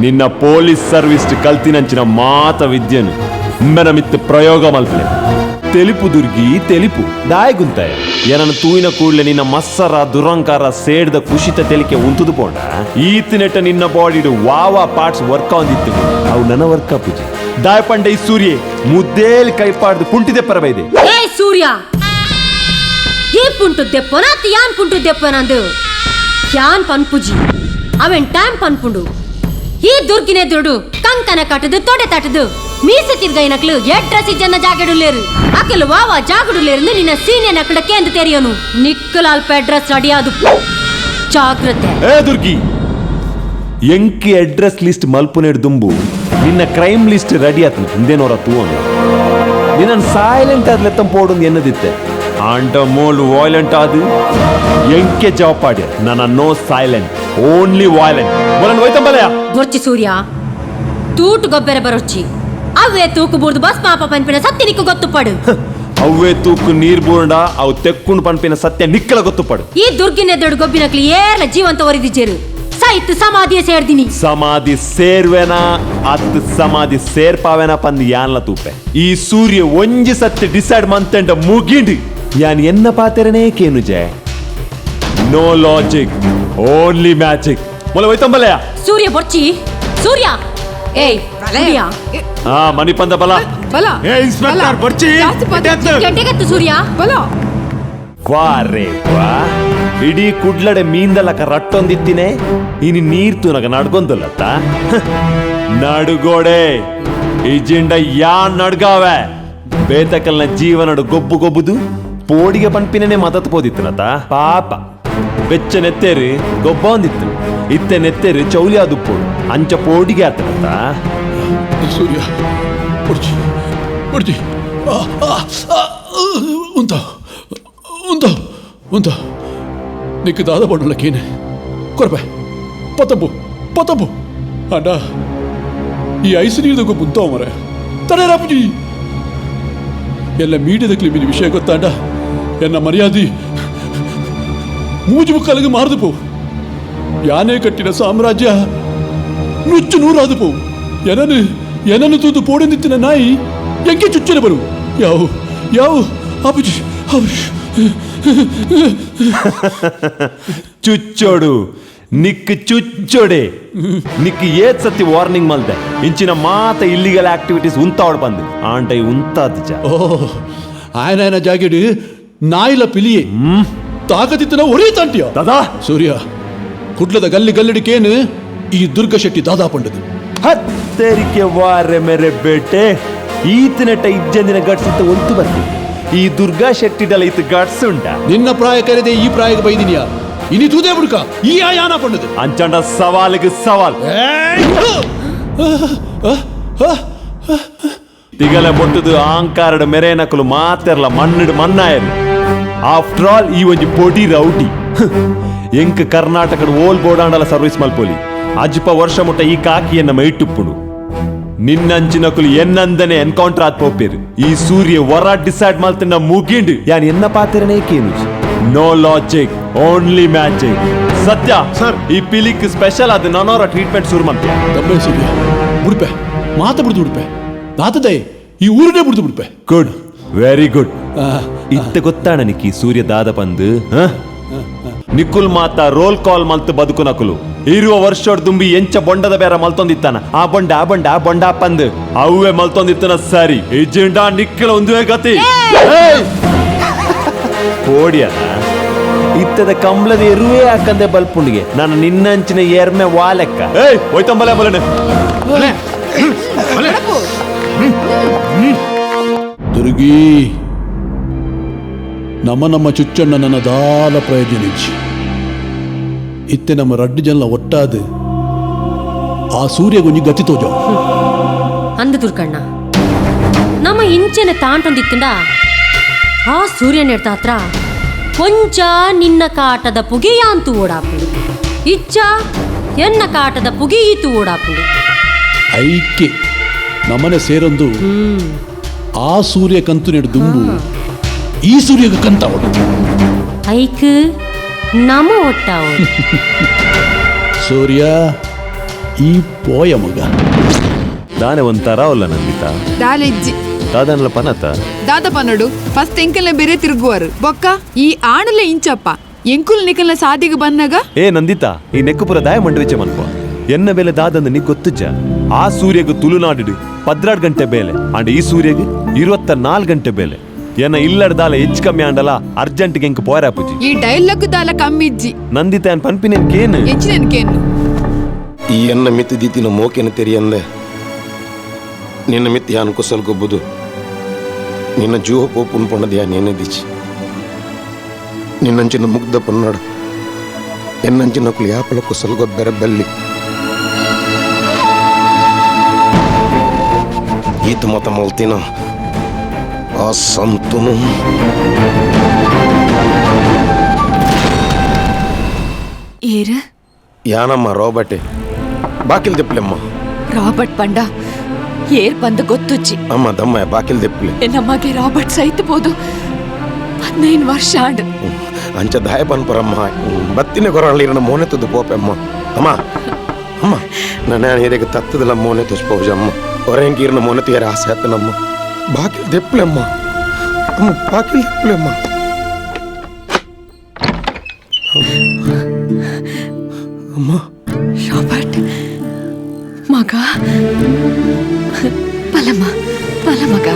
ನಿನ್ನ ಪೊಲೀಸ್ ಸರ್ವಿಸ್ ಕಲ್ತಿನಂಚಿನ ಮಾತ ವಿದ್ಯೆನು ಮೆನ ಮಿತ್ತ ಪ್ರಯೋಗ ಮಲ್ಪಲೆ. ತೆಲಿಪು ದುರ್ಗಿ ತೆಲಿಪು ದಾಯಗುಂತಾಯ ಏನನ್ನು ತೂಯಿನ ಕೂಡಲೇ ನಿನ್ನ ಮಸ್ಸರ ದುರಂಕಾರ ಸೇಡ್ದ ಕುಶಿತ ತೆಲಿಕೆ ಉಂತುದು ಪೋಂಡ. ಈತಿನೆಟ್ಟ ನಿನ್ನ ಬಾಡಿಡು ವಾವಾ ಪಾರ್ಟ್ಸ್ ವರ್ಕ್ ಅಂದಿತ್ತು ಅವು ನನ್ನ ವರ್ಕ ಪೂಜೆ ದಾಯಪಂಡೆ. ಈ ಸೂರ್ಯ ಮುದ್ದೇಲಿ ಕೈಪಾಡ್ದು ಕುಂಟಿದೆ ಪರಬೈದೆ. ಏ ಸೂರ್ಯ, ಈ ಪುಂಟು ದೆಪ್ಪನ ಯಾನ್ ಪುಂಟು ದೆಪ್ಪನಂದು ಯಾನ್ ಪನ್ಪುಜಿ ಅವೆನ್ ಟೈಮ್ ಪನ್ಪುಂಡು. ಈ ದುರ್ಗಿನೆ ದುರ್ಡು ಕಂಕನ ಕಟ್ಟದು ತೊಡೆ ತಟ್ಟದು ಮೀಸೆ ತಿರ್ಗೈನಕ್ಲು ಎಡ್ರಸಿ ಜನ ಜಾಗಡುಲ್ಲೇರು ಅಕಲು ವಾವಾ ಜಾಗಡುಲ್ಲೇರು ನಿನ್ನ ಸೀನಿಯರ್ ನಕಡ ಕೇಂದ್ರ ತೆರೆಯೋನು ನಿಕ್ಕಲ ಅಲ್ಪ ಅಡ್ರೆಸ್ ರೆಡಿಯಾದು ಜಾಗ್ರತೆ. ಏ ದುರ್ಗಿ, ಎಂಕಿ ಅಡ್ರೆಸ್ ಲಿಸ್ಟ್ ಮಲ್ಪುನೇಡ್ ದುಂಬು ನಿನ್ನ crime list ready ಆತನು ಹಿಂದೇನೋರ ತೂವನು ನಿನ್ನ ಸೈಲೆಂಟ್ ಆದ್ಲೆತ್ತಂ ಪೋಡು ಎನ್ನದಿತ್ತೆ ಆಂಟ ಮೋಲ್ ವಾಯ್ಲೆಂಟ್ ಆದು ಎಂಕೆ ಜವಾಪಾಡ್ಯ ನನ್ನ no silent only violent. ಮೊಲನ್ ಹೋಯ್ತಂಬಲಯ ಬೊರ್ಚಿ ಸೂರ್ಯ ತೂಟು ಗೊಬ್ಬರ ಬರೊಚ್ಚಿ ಅವೇ ತೂಕು ಬೂರ್ದು ಬಸ್ ಪಾಪ ಪನ್ಪಿನ ಸತ್ಯ ನಿಕ್ಕು ಗೊತ್ತುಪಡು. ಅವೇ ತೂಕು ನೀರ್ ಬೂರ್ಡ ಅವು ತೆಕ್ಕುಂಡು ಪನ್ಪಿನ ಸತ್ಯ ನಿಕ್ಕಲ ಗೊತ್ತುಪಡು. ಈ ದುರ್ಗಿನೆದ್ದಡು ಗೊಬ್ಬಿನಕ್ಲಿ ಏರ್ಲ ಜೀವಂತ ಒರಿದಿಜೇರು ಸೈತ್ ಸಮಾಧಿಯ ಸೇರ್ದಿನಿ. ಸಮಾಧಿ ಸೇರ್ವೆನಾ ಅತ್ ಸಮಾಧಿ ಸೇರ್ಪಾವೆನಾ ಪಂದ್ ಯಾನ್ಲ ತೂಪೆ. ಈ ಸೂರ್ಯ ಒಂಜಿ ಸತ್ಯ ಡಿಸೈಡ್ ಮಂತೆಂಡ ಮುಗಿಂಡು ಯಾನ್ ಎನ್ನ ಪಾತೆರನೇ ಕೇನುಜೆ. No logic, only magic. ಮೊಲ ಹೋಯ್ತಂಬಲಯ ಸೂರ್ಯ ಬೊರ್ಚಿ ಸೂರ್ಯ. ಏಯ್ ಸೂರ್ಯ, ಹಾ ಮನಿ ಪಂದ ಬಲ ಬಲ. ಏ ಇನ್ಸ್ಪೆಕ್ಟರ್ ಬೊರ್ಚಿ ಗಂಟೆಗತ್ತು ಸೂರ್ಯ ಬಲ. ವಾರೇ ವಾ, ಇಡೀ ಕುಡ್ಲಡೆ ಮೀಂದಲಕ ರಟ್ಟೊಂದಿತ್ತಿನೇ ಇನಿ ನೀರ್ ತೂನಗ ನಡ್ಗೊಂದಲ್ಲತ್ತ ನಡುಗೋಡೆ ಇಜಿಂಡ ಯಾ ನಡ್ಗಾವೆ ಬೇತಕಲ್ನ ಜೀವನಡು ಗೊಬ್ಬು ಗೊಬ್ಬುದು ಪೋಡಿಗೆ ಪನ್ಪಿನೇ ಮದತ್ ಪೋದಿತ್ತನತ ಪಾಪ. ಬೆಚ್ಚ ನೆತ್ತೇರಿ ಗೊಬ್ಬ ಒಂದಿತ್ತು ಇತ್ತೆ ನೆತ್ತೇರಿ ಚೌಲಿ ಆದುಪ್ಪೋಡು ಅಂಚ ಪೋಡಿಗೆ ಆತನತ್ತ. ಸೂರ್ಯ ಬೊರ್ಚಿ ಬೊರ್ಚಿ ಉಂತ ಉಂತ ಉಂತ ನಿಕ್ಕ ದಾದ ಪಂಡುಲ ಕೇನೆ ಕೊರಪೆ ಪತಂಬು ಪತಂಬು ಅಂಡ ಈ ಐಸು ನೀರ್ದ ಗೊಬ್ಬು ಉಂತಾವ ಮರ ತಡೆರಾಪುಜಿ ಎಲ್ಲ ಮೀಡಿಯದ ಕ್ಲಿಮಿನ ವಿಷಯ ಗೊತ್ತಾಂಡ ಎನ್ನ ಮರ್ಯಾದೆ ಮೂಜು ಮುಕ್ಕಲಿಗೆ ಮಾರದು ಪೋ. ಯಾನೇ ಕಟ್ಟಿನ ಸಾಮ್ರಾಜ್ಯ ನುಚ್ಚು ನೂರಾದು ಪೋ. ಎನನು ಎನನು ತೂದು ಪೋಡೆಂದಿತ್ತಿನ ನಾಯಿ ಎಂಕೆ ಚುಚ್ಚನೆ ಬರು ಯಾವ ಯಾವ ಆಪುಜಿ ಆಪುಜಿ. ಚುಚ್ಚೋಡು ನಿಕ್ ಚುಚ್ಚೋಡೆ ನಿಕ್ ಏತ್ ಸತಿ ವಾರ್ನಿಂಗ್ ಮಲ್ದೆ ಇಂಚಿನ ಮಾತ ಇಲ್ಲಿಗಲ್ ಆಕ್ಟಿವಿಟೀಸ್ ಉಂತಾವಡ್ ಬಂದು ಆಂಟೈ ಉಂತಾದ. ಓ ಆಯನ ಜಾಗೆಡು ನಾಯಿಲ ಪಿಲಿಯೇ ತಾಕತಿತ್ತನ ಒರೇ ತಾಂಟಿಯ ದಾದಾ. ಸೂರ್ಯ ಕುಡ್ಲದ ಗಲ್ಲಿ ಗಲ್ಲಿಡಿಕೇನು ಈ ದುರ್ಗ ಶೆಟ್ಟಿ ದಾದಾ ಪಂಡದು. ಹತ್ತೇರಿಕೆ ವಾರೆ ಮೇರೆ ಬೇಟೆ. ಈತನೆಟ್ಟ ಇಜ್ಜಂದಿನ ಗಟ್ಸ್ ಇತ್ತ ಒಲ್ತು ಬರ್ತೀನಿ. ಈ ದುರ್ಗಾ ಶೆಟ್ಟಿಡಲ ಇತ್ತು ಗಟ್ಸ್ ಉಂಟ. ನಿನ್ನ ಪ್ರಾಯ ಕರೆದೆ ಈ ಪ್ರಾಯಕ್ಕೆ ಬೈದಿನಿಯಾ? ಇನಿ ತೂದೇ ಬುಡ್ಕ ಈ ಯಾನ ಪಂಡದು. ಅಂಚಂಡ ಸವಾಲಿಗೆ ಸವಾಲ್. ತಿಗಲೆ ಬೊಟ್ಟುದು ಆಂಕಾರಡು ಮೆರೇನಕಲು ಮಾತೆರ್ಲ ಮಣ್ಣು ಮಣ್ಣಾಯರು. ಆಫ್ಟರ್ ಆಲ್ ಈ ಒಂಜಿ ಪೊಡಿ ರೌಡಿ. ಎಂಕ್ ಕರ್ನಾಟಕದ ಓಲ್ ಬೋಡಾಂಡಲ ಸರ್ವಿಸ್ ಮಲ್ಪೊಲಿ. ಅಜ್ಪ ವರ್ಷ ಮುಟ್ಟ ಈ ಕಾಕಿಯನ್ನ ಮೈಟುಪ್ಪುಡು. ನಿನ್ನಂಚಿನಕುಲು ಎನ್ನಂದನೆ ಎನ್ಕೌಂಟರ್ ಆತ್ ಪೋಪೇರು. ಈ ಸೂರ್ಯ ವರ ಡಿಸೈಡ್ ಮಲ್ತನ ಮುಗಿಂಡು ಯಾನ್ ಎನ್ನ ಪಾತ್ರನೇ ಕೇನು. No logic, only magic. Satya sir, ಈ ಪಿಲಿಕ್ ಸ್ಪೆಷಲ್ ಅದು ನಾನೋರ ಟ್ರೀಟ್ಮೆಂಟ್ ಶುರು ಮಾಡ್ತೀಯ. ತಪ್ಪೇ ಸೂರ್ಯ ಬುಡ್ಪೆ ಮಾತ ಬಿಡ್ದು ಬಿಡ್ಪೆ ದಾತದೆ ಈ ಊರನ್ನೇ ಬಿಡ್ದು ಬಿಡ್ಪೆ. Good, very good. ಇತ್ತ ಗೊತ್ತಾಣ ನಿಕ್ಕಿ ಸೂರ್ಯ ದಾದ ಪಂದು ನಿಕ್ಕುಲ್ ಮಾತ ರೋಲ್ ಕಾಲ್ ಮಲ್ತು ಬದುಕು ನಕುಲು ಇರುವ ವರ್ಷೋಡ್ ದುಂಬಿ ಎಂಚ ಬೊಂಡದ ಬೇರೆ ಮಲ್ತೊಂದಿತ್ತಾನ. ಆ ಬೊಂಡ ಆ ಬೊಂಡ ಆ ಬೊಂಡ ಪಂದು ಅವೇ ಮಲ್ತೊಂದಿತ್ತನ ಸರಿ ಇಜ್ಜಿಂಡ ನಿಕ್ಕಲ ಒಂದುವೇ ಗತಿ ಕೋಡಿಯ ಇತ್ತದ ಕಂಬ್ಳದ ಎರುವೇ ಹಾಕಂದೆ ಬಲ್ಪುಂಡಿಗೆ ನಾನು ನಿನ್ನಂಚಿನ ಎರ್ಮೆ ವಾಲೆಕ್ಕ. ಏಯ್ ಹೋಯ್ತಂಬಲೆ ಬಲನೆ ದುರ್ಗಿ ನಮ್ಮ ನಮ್ಮ ಚುಚ್ಚಣ್ಣ ನನ್ನ ದಾಲ ಪ್ರಯೋಜನ ಇಚ್ಚಿ ಇತ್ತೆ ನಮ್ಮ ರಡ್ಡು ಜನ ಒಟ್ಟಾದ ಆ ಸೂರ್ಯಗೊಂಜಿ ಗತಿ ತೋಜ ಅಂದು ದುರ್ಗಣ್ಣ ನಮ್ಮ ಇಂಚೆನೆ ತಾಂಟೊಂದಿತ್ತಿಂದ ಆ ಸೂರ್ಯನ ಎಡ್ತ ಹತ್ರ ಕೊಂಚ ನಿನ್ನ ಕಾಟದ ಪುಗೆಯಾಂತು ಓಡಾಪುಂಡು ಇಚ್ಚ ಎನ್ನ ಕಾಟದ ಪುಗೆಯಿತು ಓಡಾಪುಂಡು. ಐಕೆ ನಮ್ಮನೆ ಸೇರೊಂದು ಆ ಸೂರ್ಯ ಕಂತು ನೆಡು ದುಂಬು ಈ ಸೂರ್ಯಗ ಕಂತ ಓಡು ಐಕ್ ನಮ ಒಟ್ಟಾವು. ಸೂರ್ಯ ಈ ಪೋಯ ಮಗ ದಾನೆ ಒಂಥರ ಅಲ್ಲ ನಂದಿತಾ ದಾಲೆಜ್ಜಿ ದಾದನ್ಲ ಪನತ ದಾದ ಪನಡು ಫಸ್ಟ್ ಎಂಕಲ್ನ ಬೇರೆ ತಿರುಗುವರು ಬೊಕ್ಕ ಈ ಆಣಲೆ ಇಂಚಪ್ಪ ಎಂಕುಲ್ ನಿಕಲ್ನ ಸಾದಿಗೆ ಬಂದಾಗ. ಏ ನಂದಿತಾ ಈ ನೆಕ್ಕುಪುರ ದಾಯ ಮಂಡುವೆಚ್ಚ ಮನ್ಪ ಎನ್ನ ಬೆಲೆ ದಾದಂದು ನೀ ಗೊತ್ತುಜ್ಜ. ಆ ಸೂರ್ಯಗ ತುಳುನಾಡು 14 ಗಂಟೆ ಬೇಲೆ ಅಂಡ್ ಈ ಸೂರ್ಯಗೆ 24 ಗಂಟೆ ಬೇಲೆ. ಎನ್ನ ಇಲ್ಲಡ ದಾಲ ಹೆಚ್ಚು ಕಮ್ಮಿ ಆಂಡಲ ಅರ್ಜೆಂಟ್ ಗೆಂಕ್ ಪೋರಾಪುಜಿ. ಈ ಡೈಲಾಗ್ ದಾಲ ಕಮ್ಮಿ ಇಜ್ಜಿ ನಂದಿತಾ ಅನ್ ಪನ್ಪಿನೇನ್ ಕೇನು ಹೆಚ್ಚಿನೇನ್ ಕೇನು. ಈ ಎನ್ನ ಮಿತಿ ದೀತಿನ ಮೋಕೆನ ತೆರಿಯಂದೆ ನಿನ್ನ ಮಿತಿ ಯಾನ್ ಕುಸಲ್ ಗೊಬ್ಬುದು ನಿನ್ನ ಜೀವ ಪೋಪುನ್ ಪೊಣ್ಣದ ಯಾನ್ ಏನೇ ದಿಚ್ಚಿ ನಿನ್ನಂಚಿನ ಮುಗ್ಧ ಪೊನ್ನಾಡು ಎನ್ನಂಚಿನ ಕುಲಿ ಯಾಪಲ ಕುಸಲ್ ಗೊಬ್ಬೆರ ಬಲ್ಲಿ ಈತ ಮತ ಮಲ್ತಿನ ಆ ಸಂತನು ಏರ ಯಾನಮ್ಮ ರಾಬರ್ಟೆ ಬಾಕಿಲ್ ದೆಪ್ಪಲೆಮ್ಮ. ರಾಬರ್ಟ್ ಪಂಡ ಏರ್ ಬಂದು ಗೊತ್ತುಜ್ಜಿ ಅಮ್ಮ ದಮ್ಮ ಬಾಕಿಲ್ ದೆಪ್ಪಲೆ. ನಮಗೆ ರಾಬರ್ಟ್ ಸೈತಬೋದು 15 ವರ್ಷ ಆಂಡ್ ಅಂಚ ದಾಯ ಪನ್ಪರಮ್ಮ ಬತ್ತಿನ ಕೊರಳಿರನ ಮೋನೆ ತುದು ಪೋಪೆಮ್ಮ. ಅಮ್ಮ ಅಮ್ಮ ನನ್ನ ಹಿರಿಯ ತತ್ತದಲ್ಲ ಮೋನೆ ತುಸ್ಪೋಜಮ್ಮ ಹೊರಂಗೀರ್ನ ಮೋನೆ ತುಯರ ಆಸೆ ಆತನಮ್ಮ. ಬಾಕಿಲ್ ದೆಪ್ಪಲೆಮ್ಮ ಅಮ್ಮ ಬಾಕಿಲ್ ದೆಪ್ಪಲೆಮ್ಮ. ಅಮ್ಮ ರಾಬರ್ಟ್ ಮಗ ಬಲಮ್ಮ ಬಲ ಮಗ.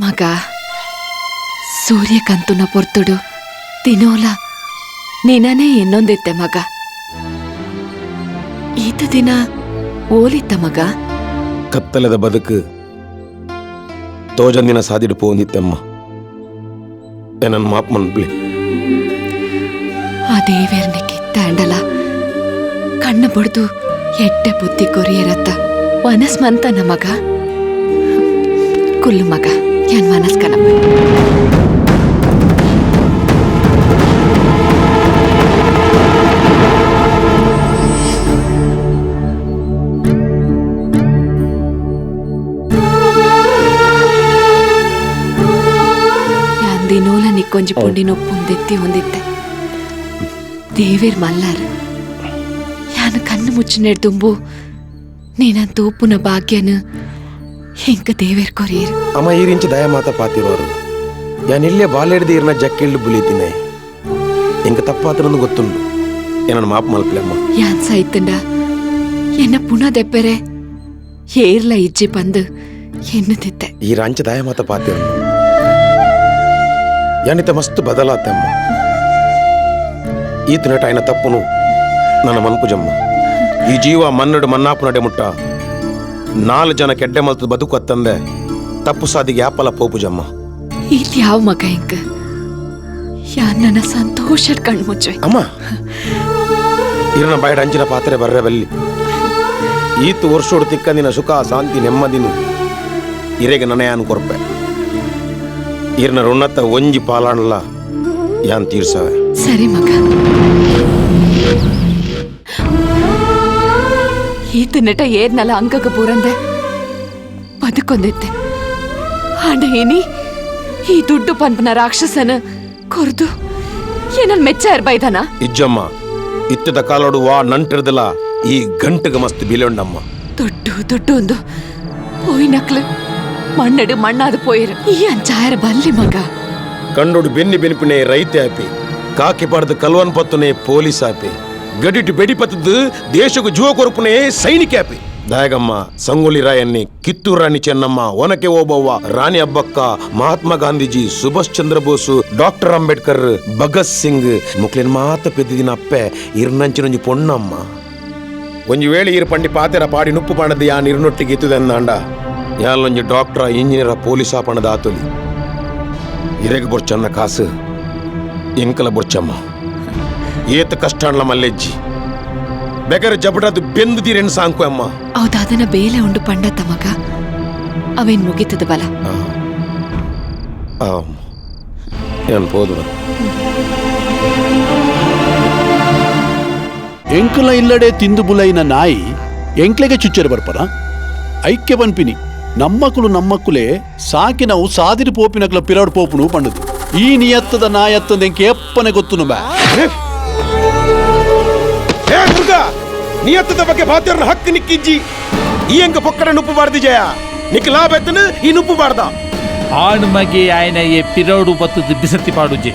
ಮಗ ಸೂರ್ಯಕಾಂತನ ಪೊರ್ತುಡು ದಿನೋಲ ನೀನನೇ ಇನ್ನೊಂದಿತ್ತೆ ಮಗ. ಈತ ದಿನ ಓಲಿತ್ತ ಮಗ. ಕತ್ತಲದ ಬದುಕು ತೋಜಂದಿನ ಸಾದಿಡು ಪೋಂದಿತ್ತಮ್ಮ. ನನ್ನ ಮಾಪ್ ಮನ್ಪ್ಲಿ ಆ ದೇವೇರ್ನ ಕಿತ್ತಾಂಡಲ ಕಣ್ಣು ಬಡ್ದು ಎಡ್ಡೆ ಬುದ್ಧಿ ಕೊರಿಯರತ್ತ ವನಸ್ ಮಂತನ ಮಗ. ಕುಲ್ಲು ಮಗ ಏನ್ ವನಸ್ ಕನಪ್ಪ. ದಿನೋಲ ನಿಕ್ಕೊಂಜಿ ಪುಂಡಿ ನೊಪ್ಪುಂದೆತ್ತಿ ಹೊಂದಿತ್ತೆ ದೇವೇರ್ ಮಲ್ಲಾರ್ ಯಾನು ಕಣ್ಣು ಮುಚ್ಚಿನೆಡ್ದುಂಬು ನೀನಂತ ಉಪ್ಪುನ ಭಾಗ್ಯನ ಹೆಂಕ ದೇವೇರ್ ಕೊರಿಯರ್. ಅಮ್ಮ ಈರಿಂಚ ದಯ ಮಾತ ಪಾತಿರೋರು ಯಾನಿಲ್ಲೇ ಬಾಲೆಡ್ದು ಈರ್ನ ಜಕ್ಕಿಲ್ಡು ಬುಲಿತೀನಿ ಎಂಕ ತಪ್ಪಾತನಂದು ಗೊತ್ತುಂಡು ಏನನ್ನ ಮಾಪ್ ಮಲ್ಪಲೆ ಅಮ್ಮ. ಯಾನ್ ಸೈತಂಡ ಎನ್ನ ಪುನಃ ದೆಪ್ಪೆರೆ ಏರ್ಲ ಇಜ್ಜಿ ಬಂದು ಎನ್ನುತ್ತಿದ್ದೆ. ಈ ರಾಂಚ ದಯ ಮಾತ ಪಾತಿರೋನು ಯಾನಿತ ಮಸ್ತ್ ಬದಲಾತಮ್ಮ. ಈತ ನಟ ಆಯ್ನ ತಪ್ಪುನು ನನ್ನ ಮನ್ಪುಜಮ್ಮ. ಈ ಜೀವ ಮನ್ನಡು ಮನ್ನಾಪು ನಡೆ ಮುಟ್ಟ ನಾಲ್ ಜನ ಕೆಡ್ಡೆ ಮಲ್ತದ ಬದುಕು ಅತ್ತಂದೆ ತಪ್ಪು ಸಾದಿಗೆ ಯಾಪಲ ಪೋಪುಜಮ್ಮ. ಈತ್ ಯಾವ ಮಗ ಇಂಕ ಯಾನ್ ನನ್ನ ಸಂತೋಷ ಕಣ್ಮುಚ್ಚೆ. ಅಮ್ಮ ಇರನ ಬಾಯಡ ಅಂಚಿನ ಪಾತ್ರೆ ಬರ್ರೆ ಬಲ್ಲಿ ಈತು ವರ್ಷೋಡು ತಿಕ್ಕಂದಿನ ಸುಖ ಶಾಂತಿ ನೆಮ್ಮದಿನು ಇರೆಗೆ ನನಯಾನ್ ಕೊರ್ಪೆ. ಇರ್ನ ಋಣತ್ತ ಒಂಜಿ ಪಾಲಾಣಲ್ಲ ಯಾನ್ ತೀರ್ಸವೆ. ಸರಿ ಮಗ. ಈತ ನೆಟ ಏರ್ನಲ್ಲ ಅಂಕಕ ಪೂರಂದೆ ಬದುಕೊಂದಿತ್ತೆ. ಆಂಡ ಏನಿ ಈ ದುಡ್ಡು ಪನ್ಪನ ರಾಕ್ಷಸನ ಕೊರ್ದು ಏನನ್ ಮೆಚ್ಚ ಇರ್ಬೈದಾನ? ಇಜ್ಜಮ್ಮ, ಇತ್ತದ ಕಾಲೋಡು ವಾ ನಂಟಿರ್ದಲ್ಲ ಈ ಗಂಟೆಗೆ ಮಸ್ತ್ ಬಿಲೊಂಡಮ್ಮ. ದೊಡ್ಡು ದೊಡ್ಡು ಒಂದು ಪೋಯ್ ನಕ್ಲು ಮಣ್ಣಡು ಮಣ್ಣಾದ ಪೋಯಿರು. ಈ ಅಂಚಾಯರ ಬಲ್ಲಿ ಮಗ. ಕಂಡೋಡು ಬೆನ್ನಿ ಬೆನ್ಪಿನೆ ರೈತೆ ಆಪಿ, ಕಾಕಿ ಪಾಡ್ದು ಕಲ್ವನ್ ಪತ್ತನೆ ಪೊಲೀಸ್ ಆಪಿ, ಗಡಿಟು ಬೆಡಿ ಪತ್ತದ್ದು ದೇಶకు ಜೀವ ಕೊರಪುನೆ ಸೈನಿಕ ಆಪಿ. ದಾಯಗಮ್ಮ ಸಂಗೊಳ್ಳಿ ರಾಯನ್ನಿ, ಕಿತ್ತೂರು ರಾಣಿ ಚೆನ್ನಮ್ಮ, ಒನಕೆ ಓಬವ್ವ, ರಾಣಿ ಅಬ್ಬಕ್ಕ, ಮಹಾತ್ಮ ಗಾಂಧೀಜಿ, ಸುಭಾಷ್ ಚಂದ್ರ ಬೋಸ್, ಡಾಕ್ಟರ್ ಅಂಬೇಡ್ಕರ್, ಭಗತ್ ಸಿಂಗ್ ಮುಕ್ಲಿನ ಮಾತ ಪೆದ್ದಿನ ಅಪ್ಪೆ ಇರ್ನಂಚಿನೊಂಜಿ ಪೊಣ್ಣಮ್ಮ. ಒಂಜಿ ವೇಳೆ ಇರು ಪಂಡಿ ಪಾತೆರ ಪಾಡಿ ನುಪ್ಪು ಪಾಣದ ಯಾನ್ ಇರ್ನೊಟ್ಟಿಗೆ ಇತ್ತುದೆಂದಾಂಡ ಯಾಲೊಂಜಿ ಡಾಕ್ಟ್ರ ಇಂಜಿನಿಯರ ಪೊಲೀಸ ಪಣದ ಆತೊಲಿ. ಇರೆಗ್ ಬೊರ್ಚನ್ನ ಕಾಸು ಎಂಕಲ ಬೊರ್ಚಮ್ಮ. ಏತ ಕಷ್ಟಾಣ್ಲ ಮಲ್ಲೆಜ್ಜಿ ಬೇಕಾದ್ರೆ ಜಬಡದು ಬೆಂದು ತೀರೇನು ಸಾಂಕು ಅಮ್ಮ. ಹೌದಾದನ ಬೇಲೆ ಉಂಡು ಪಂಡತ್ತ ಮಗ, ಅವೇನ್ ಮುಗಿತದ ಬಲ. ಏನು ಹೋದು ಎಂಕುಲ ಇಲ್ಲಡೆ ತಿಂದು ಬುಲೈನ ನಾಯಿ ಎಂಕ್ಲೆಗೆ ಚುಚ್ಚರು ಬರ್ಪನ ಐಕ್ಯ ಪನ್ಪಿನಿ. ನಮ್ಮಕುಲು ನಮ್ಮಕ್ಕುಲೆ ಸಾಕಿ ನಾವು ಸಾದಿರಿ ಪೋಪಿನಕ್ಲ ಪಿರಡ್ ಪೋಪುನು ಪಂಡದು. ಈ ನಿಯತ್ತದ ನಾಯತ್ತದ ಎಂಕೆ ಎಪ್ಪನೆ ಗೊತ್ತುನು ಬಾ. ನಿಯತ್ತದ ಬಗ್ಗೆ ಬಾತೆರ್ನ ಹಕ್ಕು ನಿಕ್ಕಿಜ್ಜಿ. ಈ ಅಂಕ ಪೊಕ್ಕಡ ನುಪ್ಪು ಬಾರ್ದಿ ಜಯ ನಿಕ್ ಲಾಭ ಎತ್ತನು ಈ ನುಪ್ಪು ಬಾರ್ದ. ಆಣ್ ಮಗೆ ಆಯನ ಎ ಪಿರೋಡು ಬತ್ತದ ಬಿಸತಿ ಪಾಡುಜೆ,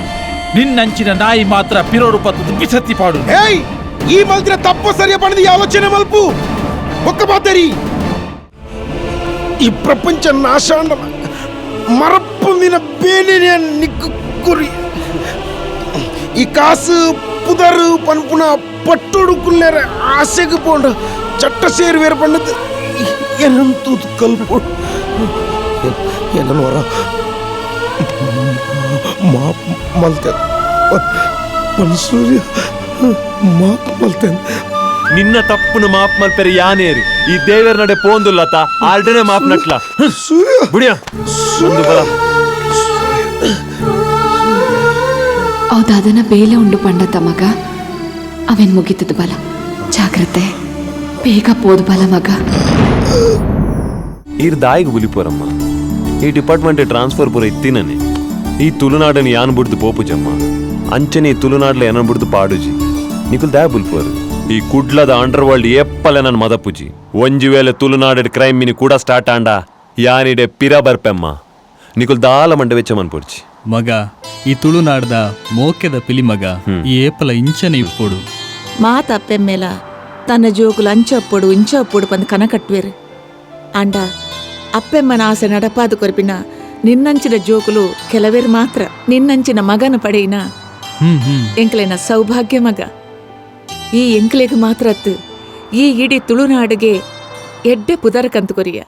ನಿನ್ನಂಚಿನ ನಾಯಿ ಮಾತ್ರ ಪಿರೋಡು ಬತ್ತದ ಬಿಸತಿ ಪಾಡು. ಏಯ್ ಈ ಮಲ್ತಿನ ತಪ್ಪು ಸರಿಯ ಪಣದಿ ಆಲೋಚನೆ ಮಲ್ಪು ಒಕ್ಕ ಬಾತರಿ. ಈ ಪ್ರಪಂಚ ನಾಶ ಮರಪ್ಪುಂದಿನ ಬೇಲಿನ ನಿಕ್ಕು ಕುರಿ. ಈ ಕಾಸು ಪುದರು ಪನ್ಪುನ ಪಟ್ಟೊಡುಕುಲ್ಲೇರ ಆಸೆಗೆ ಪೋಂಡ ಚಟ್ಟ ಸೇರು ಬೇರೆ ಪಣ್ಣದು ಏನಂತೂ ಕಲ್ಪು ಏನನ್ನು ವರ ಮಾಪ್ ಮಲ್ತೆ ಸೂರ್ಯ ಮಾಪ್ ಮಲ್ತೇನೆ. ನಿನ್ನ ತಪ್ಪುನು ಮಾಪ್ ಮಲ್ಪೆರೆ ಯಾನೇರಿ ಈ ದೇವರ ನಡೆ ಪೋಂದುಲ್ಲತ ಆಲ್ಡನೆ ಮಾಪ್ ನಟ್ಲ ಬುಡಿಯ ಒಂದು ಬಲ. ಹೌದಾದನ ಬೇಲೆ ಉಂಡು ಪಂಡತ್ತ ಮಗ, ಅವೇನ್ ಮುಗಿತದ ಬಲ. ಜಾಗ್ರತೆ, ಬೇಗ ಪೋದು ಬಲ ಮಗ. ಈರ್ ದಾಯಿಗೆ ಬುಲಿಪೋರಮ್ಮ. ಈ ಡಿಪಾರ್ಟ್ಮೆಂಟ್ ಟ್ರಾನ್ಸ್ಫರ್ ಪೂರ ಇತ್ತಿನನೆ. ಈ ತುಳುನಾಡನ್ನು ಯಾನ್ ಬುಡ್ದು ಪೋಪುಜಮ್ಮ, ಅಂಚನೆ ಈ ತುಳುನಾಡ್ಲ ಏನನ್ ಬುಡ್ದು ಪಾಡುಜಿ. ನಿಕುಲ್ ದಾಯ ಬುಲ್ಪೋರು. ಈ ಕುಡ್ಲದ ಅಂಡರ್ ವರ್ಲ್ಡ್ ಏಪ್ಪಲೆ ನನ್ನ ಮದಪುಜಿ. ಒಂಜಿ ವೇಳೆ ತುಳುನಾಡ ಕ್ರೈಮ್ ಮಿನಿ ಕೂಡ ಸ್ಟಾರ್ಟ್ ಆಂಡ ಯಾನಿಡೆ ಪಿರ ಬರ್ಪೆಮ್ಮ. ನಿಕುಲ್ ದಾಲ ಮಂಡ ವೆಚ್ಚ ಮನ್ಪೊಡ್ಚಿ ಮಗ. ಈ ತುಳುನಾಡ್ದ ಮೋಕೆದ ಪಿಲಿ ಮಗ ಈ ಏಪಲ ಇಂಚನೆ ಇಪ್ಪೊಡು. ಮಾತ ಅಪ್ಪೆಮ್ಮೇಲ ತನ್ನ ಜೋಕುಲು ಅಂಚಪ್ಪೊಡು ಇಂಚಪ್ಪೊಡು ಪಂದ್ ಕನ ಕಟ್ಟುವೆರು. ಆಂಡ ಅಪ್ಪೆಮ್ಮನ ಆಸೆ ನಡಪಾದ ಕೊರ್ಪಿನ ನಿನ್ನಂಚಿನ ಜೋಕುಲು ಕೆಲವೇರು ಮಾತ್ರ. ನಿನ್ನಂಚಿನ ಮಗನ ಪಡೆಯಿನ ಎಂಕ್ಲೆನ ಸೌಭಾಗ್ಯ ಮಗ. ಈ ಎಂಕ್ಲೆಗ್ ಮಾತ್ರ ಈ ಇಡೀ ತುಳುನಾಡಿಗೆ ಎಡ್ಡೆ ಪುದರ್ ಕಂತು ಕೊರಿಯ.